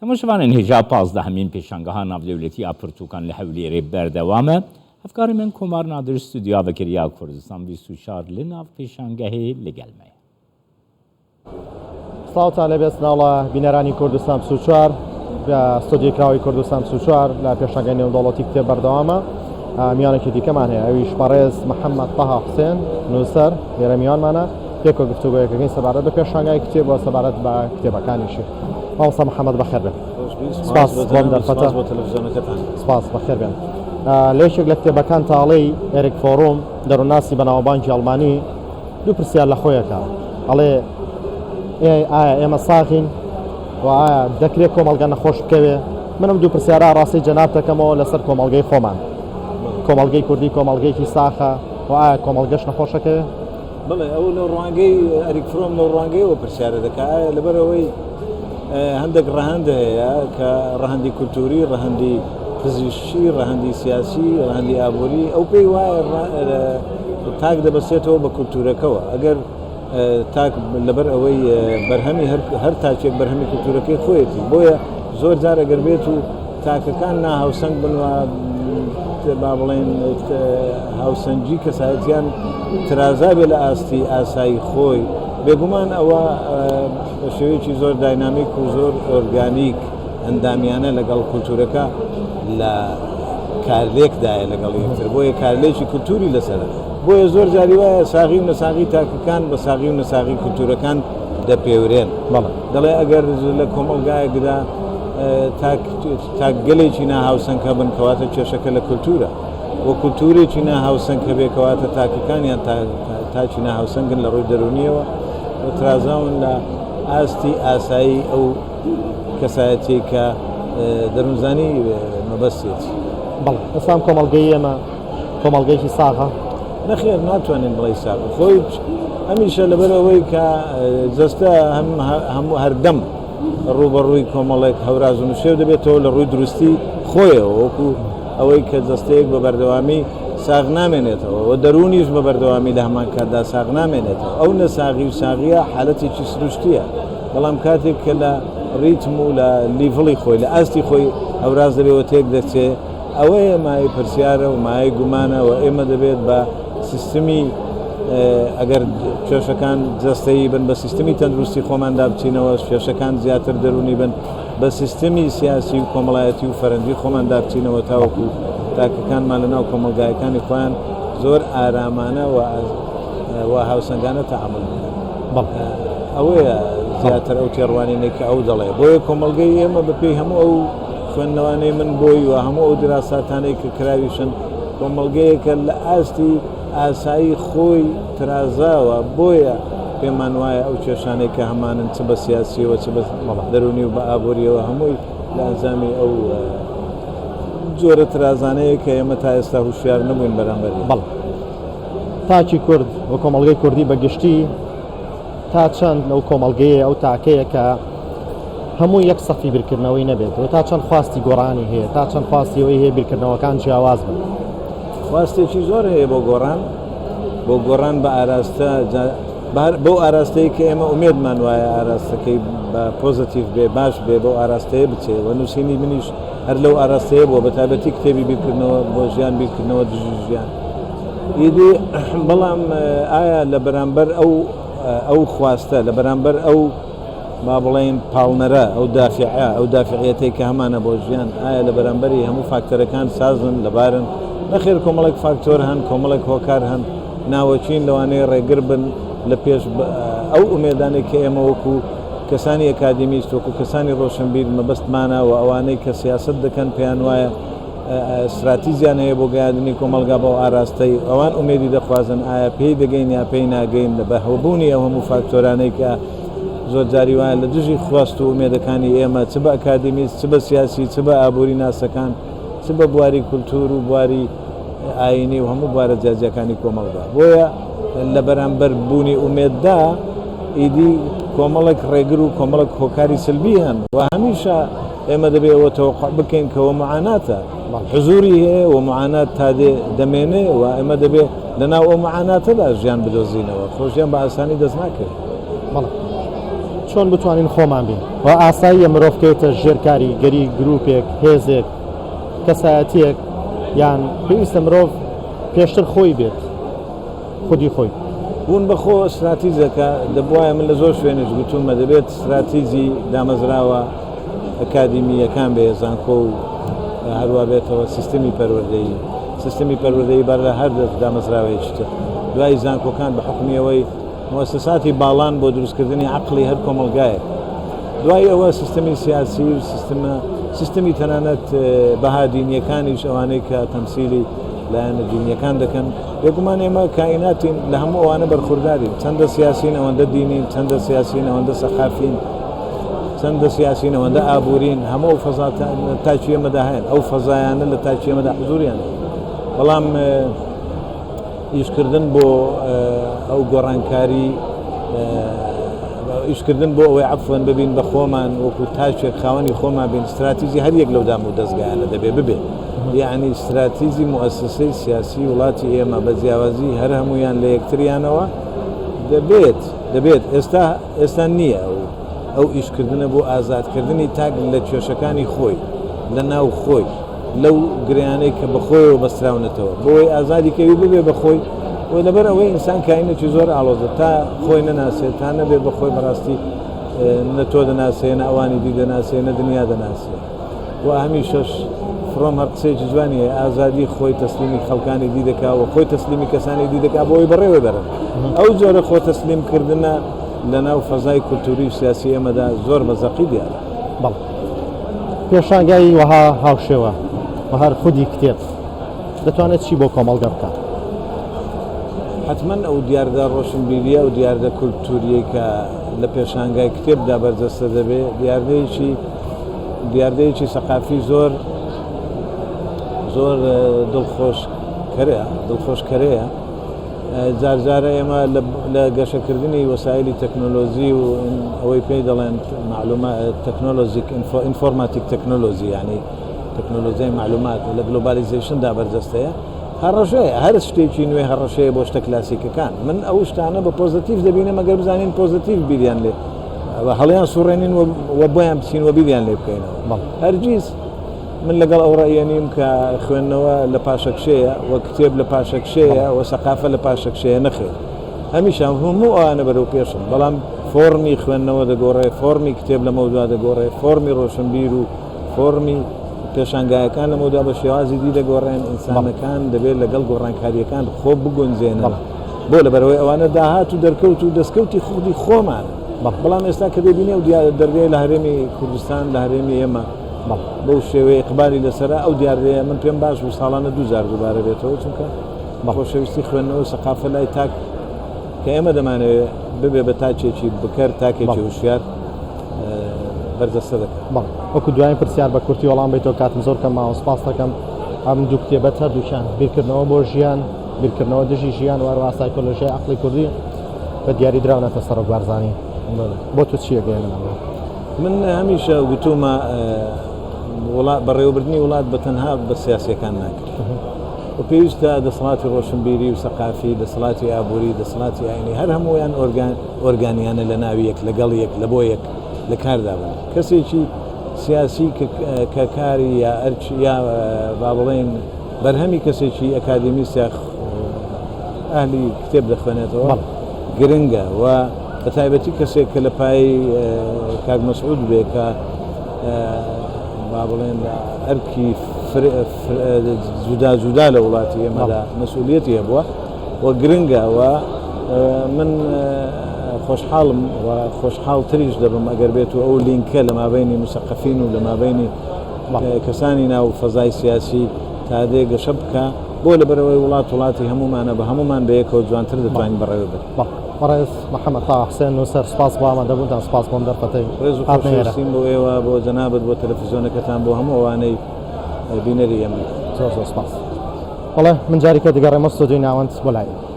Temaşevanên hêja pazdehemîn pêşangeha navdewletî ya pirtûkan li Hewlêrê berdewam e. Hevkarê min Komar Nadir stûdyoya vekiriya Kurdistan 24 li nav pêşangehê li gel me ye. سڵاوتان لێبێ سڵاو لە بینەرانی کوردستان 24 لە ستۆدیۆی کراوەی کوردستان 24 لە پێشانگای نێودەوڵەتی کتێب بەردەوامە میوانێکی دیکەمان هەیە ئەویش بەڕێز محەممەد تەها حوسێن نووسەر لێرە میوانمانە پێکەوە گفتوگۆیەکەکەین سەبارەت بە پێشانگای کتێب و سەبارەت بە کتێبەکانیشی. مامۆستا محەممەد بەخێر بێن. سپاس بۆم دەرفەتە. بۆ تەلەڤزیۆنەکەتان. سپاس بەخێر بێن. لە یەکێک لە کتێبەکان تاڵەی ئێریک فۆروم دەروونناسی بەناوبانگی ئەڵمانی دوو پرسیار لە خۆیەکە ئەڵێ ئایا ئێمە ساغین و ئایا دەکرێت کۆمەڵگە نەخۆش بکەوێ منم دوو پرسیارە ڕاستی جەنابتەکەمەوە لەسەر کۆمەڵگەی خۆمان کۆمەڵگەی کوردی کۆمەڵگەیەکی ساخە و ئایا کۆمەڵگەش نەخۆشەکەوێ؟ بەڵێ ئەو لە ڕوانگەی ئەریک فرۆم لەو ڕوانگەیەوە پرسیارە دەکا ئایا لەبەرئەوەی هەندێک ڕەهەند هەیە کە ڕەهەندی کولتوری ڕەهەندی پزیشکی ڕەهەندی سیاسی ڕەهەندی ئابووری ئەو پێی وایە تاک دەبەسێتەوە بە کولتورەکەوە ئەگەر تاک لەبەر ئەوەی بەرهەمی هەر تاکێک بەرهەمی کولتورەکەی خۆیەتی بۆیە زۆر جار ئەگەر بێت و تاکەکان ناهاوسەنگ بن و با بڵێن هاوسەنگی کەسایەتیان ترازابێ لە ئاستی ئاسایی خۆی بێگومان ئەوە بە شێوەیەکی زۆر داینامیک و زۆر ئۆرگانیک ئەندامیانە لەگەڵ کولتورەکە لە کارلێکدایە لەگەڵ یەکتر بۆیە کارلێکی کولتوری لەسەرە بۆیە زۆر جاری وایە ساغی و نەساغی تاکەکان بە ساغی و نەساغی کولتورەکان دەپێورێن دەڵێ ئەگەر لە کۆمەڵگایەکدا تاک تاکگەلێکی ناهاوسەنگ هەبن کەواتە کێشەکە لە کولتوورە و کولتوورێکی ناهاوسەنگ هەبێ کەواتە تاکەکانیان تاکی ناهاوسەنگن لە ڕووی دەروونیەوە و ترازاون لە ئاستی ئاسایی ئەو کەسایەتیەی کە دەروونزانی مەبەستێتی. بەڵێ ئێستا ئەم کۆمەڵگەی ئێمە کۆمەڵگەیەکی ساغە؟ نەخێر ناتوانین بڵێی ساغە خۆی هەمیشە لەبەر ئەوەی کە جەستە هەم هەموو هەردەم ڕووبەڕووی کۆمەڵێک هەوراز و نشێو دەبێتەوە لە ڕووی دروستی خۆیەوە وەکو ئەوەی کە جەستەیەک بە بەردەوامی ساغ نامێنێتەوە و دەروونیش بە بەردەوامی لە هەمان کاتدا ساغ نامێنێتەوە ئەو نەساغی و ساغیە حالەتێکی سروشتیە بەڵام کاتێک کە لە ڕیتم و لە لیڤڵی خۆی لە ئاستی خۆی هەوراز دەبێەوە تێک دەچێ ئەوەیە مایەی پرسیارە و مایەی گومانە و ئێمە دەبێت بە سیستمی ئەگەر کێشەکان جەستەیی بن بە سیستمی تەندروستی خۆماندا بچینەوە کێشەکان زیاتر دەروونی بن بە سیستمی سیاسی و کۆمەڵایەتی و فەرەنگی خۆماندا بچینەوە تاوەکو تاکەکانمان لە ناو کۆمەڵگایەکانی خۆیان زۆر ئارامانە و هاوسەنگانە تەعامول بکەن. ئەوەیە زیاتر ئەو تێڕوانینەی کە ئەو دەڵێ بۆیە کۆمەڵگەی ئێمە بەپێی هەموو ئەو خوێندنەوانەی من بۆی و هەموو ئەو دراساتانەی کە کراویشن کۆمەڵگەیەکە لە ئاستی ئاسایی خۆی ترازاوە بۆیە پێمان وایە ئەو کێشانەی کە هەمانن چ بە سیاسیەوە چ بە دەروونی و بە ئابووریەوە هەمووی لە ئەنجامی ئەو جۆرە ترازانەیە کە ئێمە تا ئێستا هوشیار نەبووین بەرامبەری. بەڵێ تاکی کورد و کۆمەڵگەی کوردی بە گشتی تا چەند لەو کۆمەڵگەیە ئەو تاکەیە کە هەموو یەک سەفی بیرکردنەوەی نەبێت و تا چەند خواستی گۆڕانی هەیە تا چەند خواستی ئەوەی هەیە بیرکردنەوەکان جیاواز بن. خواستێکی زۆر هەیە بۆ گۆڕان بۆ گۆڕان بە ئاراستە بەو ئاراستەیە کە ئێمە ئومێدمان وایە ئاراستەکەی بە پۆزەتیڤ بێ باش بێ بەو ئاراستەیە بچێ و نووسینی منیش هەر لەو ئاراستەیە بووە بە تایبەتی کتێبی بیرکردنەوە بۆ ژیان بیرکردنەوە دژی ژیان ئیدی بەڵام ئایا لە بەرامبەر ئەو ئەو خواستە لە بەرامبەر ئەو با بڵێین پاڵنەرە، ئەو دافعە، ئەو دافعیەتەی کە هەمانە بۆ ژیان، ئایا لە بەرامبەری هەموو فاکتەرەکان سازن، لەبارن؟ نەخێر کۆمەڵێک فاکتۆر هەن، کۆمەڵێک هۆکار هەن، ناوەکین، لەوانەیە ڕێگر بن لە پێش ئەو ئومێدانەی کە ئێمە وەکو کەسانی ئەکادیمیست، وەکو کەسانی ڕۆشنبیر مەبەستمانە و ئەوانەی کە سیاسەت دەکەن پێیان وایە ستراتیجیان هەیە بۆ گەیاندنی کۆمەڵگا بەو ئاراستەی ئەوان ئومێدی دەخوازن، ئایا پێی دەگەین یا پێی ناگەین، بە هەبوونی ئەو هەموو فاکتۆرانەی کە زۆر جاری وایە لە دژی خواست و ئومێدەکانی ئێمە چ بە ئەکادیمیست، چ بە سیاسی، چ بە ئابووری ناسەکان، چ بە بواری کولتوور و بواری ئایینی و هەموو بوارە جیاجیاکانی کۆمەڵگا. بۆیە لە بەرامبەر بوونی ئومێددا ئیدی کۆمەڵێک ڕێگر و کۆمەڵێک هۆکاری سلبی هەن و هەمیشە ئێمە دەبێ ئەوە تەوەقع بکەین کە ئەوە معاناتە، حزوری هەیە و معانات تا دێ دەمێنێ و ئێمە دەبێ لەناو ئەو معاناتەدا ژیان بدۆزینەوە، خۆ ژیان بە ئاسانی دەست ناکەوێ. بەڵێ. چۆن بتوانین خۆمان بین و ئاساییە مرۆڤ کەوێتە ژێر کاریگەری گروپێک، هێزێک، کەسایەتیەک، یان پێویستە مرۆڤ پێشتر خۆی بێت، خودی خۆی. بوون بە خۆ ستراتیجێکە، دەبوایە من لە زۆر شوێنیش گوتوومە دەبێت ستراتیجی دامەزراوە ئەکادیمییەکان بێ، زانکۆ و هەروا بێتەوە سیستمی پەروەردەیی، سیستمی پەروەردەیی بەر لە هەر دامەزراوەیەکی تر دوای زانکۆکان بە حوکمی ئەوەی موسساتی باڵان بۆ دروستکردنی عەقڵی هەر کۆمەڵگایەک. دوای ئەوە سیستمی سیاسی و سیستمە سیستمی تەنانەت بەها دینیەکانیش ئەوانەی کە تەمسیلی لایەنە دینیەکان دەکەن بێگومان ئێمە کائیناتین لە هەموو ئەوانە بەرخوردارین چەندە سیاسین ئەوەندە دینین چەندە سیاسین ئەوەندە سەقافین چەندە سیاسین ئەوەندە ئابوورین هەموو ئەو فەزا تاکی ئێمەدا هەن ئەو فەزایانە لە تاکی ئێمەدا حزوریان هەیە بەڵام ئیشکردن بۆ ئەو گۆڕانکاری ئیشکردن بۆ ئەوەی عەفوەن ببین بە خۆمان وەکو تاکێک خاوەنی خۆمان بین ستراتیژی هەر یەک لەو دام و دەزگایانە دەبێ ببێ یعنی ستراتیژی موئەسەسەی سیاسی وڵاتی ئێمە بە جیاوازی هەر هەمویان لە یەکتریانەوە دەبێت دەبێت ئێستا ئێستا نییە ئەو ئەو ئیشکردنە بۆ ئازادکردنی تاک لە کێشەکانی خۆی لە ناو خۆی لەو گرێیانەی کە بە خۆیەوە بەستراونەتەوە بۆی ئازادی کەوی ببێ بە خۆی و لەبەر ئەوەی ئینسان کاینێکی زۆر ئاڵۆزە تا خۆی نەناسێت تا نەبێ بە خۆی بەڕاستی نە تۆ دەناسێ نە ئەوانی دی دەناسێ نە دنیا دەناسێ و هەمیشەش فرۆم هەر قسەیەکی جوانی هەیە ئازادی خۆی تەسلیمی خەڵکانی دی دەکا و خۆی تەسلیمی کەسانی دی دەکا بۆ ئەوەی بەڕێوەی بەرن ئەو جۆرە خۆ تەسلیم کردنە لەناو فەزای کولتوری و سیاسی ئێمەدا زۆر بە زەقی دیارە. بەڵێ. پێشانگای وەها هاوشێوە و هەر خودی کتێب دەتوانێت چی بۆ کۆمەڵگە بکات؟ حەتمەن ئەو دیاردە ڕۆشنبیرییە، ئەو دیاردە کولتوورییەی کە لە پێشانگای کتێبدا بەرجەستە دەبێ، دیاردەیەکی دیاردەیەکی سەقافی زۆر زۆر دڵخۆشکەرە دڵخۆشکەرەیە. جار جارە ئێمە لە گەشەکردنی وەسایلی تەکنۆلۆژی و ئەوەی پێی دەڵێن معلومە تەکنۆلۆژیک ئینفۆرماتیک تەکنۆلۆژی ینی تەکنۆلۆژیای معلومات لە گلۆبالیزیشندا بەرجەستەیە هەڕەشەیە هەر شتێکی نوێ هەڕەشەیە بۆ شتە کلاسیکەکان من ئەو شتانە بە پۆزتیڤ دەبینم ئەگەر بزانین پۆزتیڤ بیریان لێ هەڵیان سوڕێنین و بۆیان بچین و بیریان لێ بکەینەوە هەرگیز من لەگەڵ ئەو ڕەئیە نیم کە خوێندنەوە لە پاشەکشەیە و کتێب لە پاشەکشەیە و سەقافە لە پاشەکشەیە، نەخێر هەمیشە هەموو ئەوانە بەرەو پێشن، بەڵام فۆڕمی خوێندنەوە دەگۆڕێ، فۆڕمی کتێب لەمەودوا دەگۆڕێ، فۆڕمی ڕۆشنبیر و فۆڕمی پێشانگایەکان لەمەودوا بە شێوازی دی دەگۆڕێن، ئینسانەکان دەبێت لەگەڵ گۆڕانکارییەکان خۆ بگونجێنن، بۆ لەبەرئەوەی ئەوانە داهات و دەرکەوت و دەستکەوتی خودی خۆمانن، بەڵام ئێستا کە دەبینی ئەو دەرگەیە لە هەرێمی کوردستان، لە هەرێمی ئێمە، بەڵێ بەو شێوەیە ئیقبالی لەسەرە ئەو دیاردەیە من پێم باش بوو ساڵانە دوو جار دووبارە بێتەوە چونکە بە خۆشەویستی خوێندنەوە و سەقافە لای تاک کە ئێمە دەمانەوێت ببێ بە تاکێکی بکەر تاکێکی هوشیار بەرجەستە دەکات. بەڵێ وەکو دوایین پرسیار بە کورتی وەڵام بەیتەوە کاتم زۆر کەم ماوە سپاست دەکەم ئەم دوو کتێبەت هەردووکیان بیرکردنەوە بۆ ژیان بیرکردنەوە دژی ژیان و هەروەها سایکۆلۆژیای عەقڵی کوردی بە دیاری دراونەتە سەرۆک بارزانی بۆ تۆ چی ئەگەیەنن ئەمە؟ من هەمیشە گوتومە بەڕێوەبردنی وڵات بە تەنها بە سیاسیەکان ناکرێت و پێویستە دەسەڵاتی ڕۆشنبیری و سەقافی دەسەڵاتی ئابووری دەسەڵاتی ئاینی هەر هەموویان ئۆرگان ئۆرگانیانە لە ناوی یەک لەگەڵ یەک لە بۆ یەک لە کاردا بن کەسێکی سیاسی کە کاری یا ئەرچ یا با بڵێن بەرهەمی کەسێکی ئەکادیمیست یا ئەهلی کتێب دەخوێنێتەوە گرنگە و بە تایبەتی کەسێک کە لە پایەی کاک مەسعود بێ کە با بڵێن لە ئەرکی جودا جودا لە وڵاتی ئێمەدا مەسئولیەتی هەبووە و گرنگە و من خۆشحاڵم و خۆشحاڵتریش دەبم ئەگەر بێت و ئەو لینکە لە مابینی مسەقەفین و لە مابینی کەسانی ناو فەزای سیاسی تا دێ گەشە بکە بۆ لەبەرئەوەی وڵات وڵاتی هەموومانە بە هەموومان بەیەکەوە جوانتر دەتوانین بەڕێوەی بەرین. بەڵێ بەڕێز محەمەد تاها حسێن نووسەر سوپاس بۆ ئامادەبوونتان سوپاس بۆ ئەم دەرفەتەی ڕێز و هاتنە ئێرە. خۆشەویستیم بۆ ئێوە بۆ جەنابت بۆ تەلەفزیۆنەکەتان بۆ هەموو ئەوانەی بینەری ئێمەن. زۆر زۆر سوپاس. بەڵێ من جاریکە دەگەڕێمەوە ستۆدیۆی ناوەند بۆ لای ئێوە.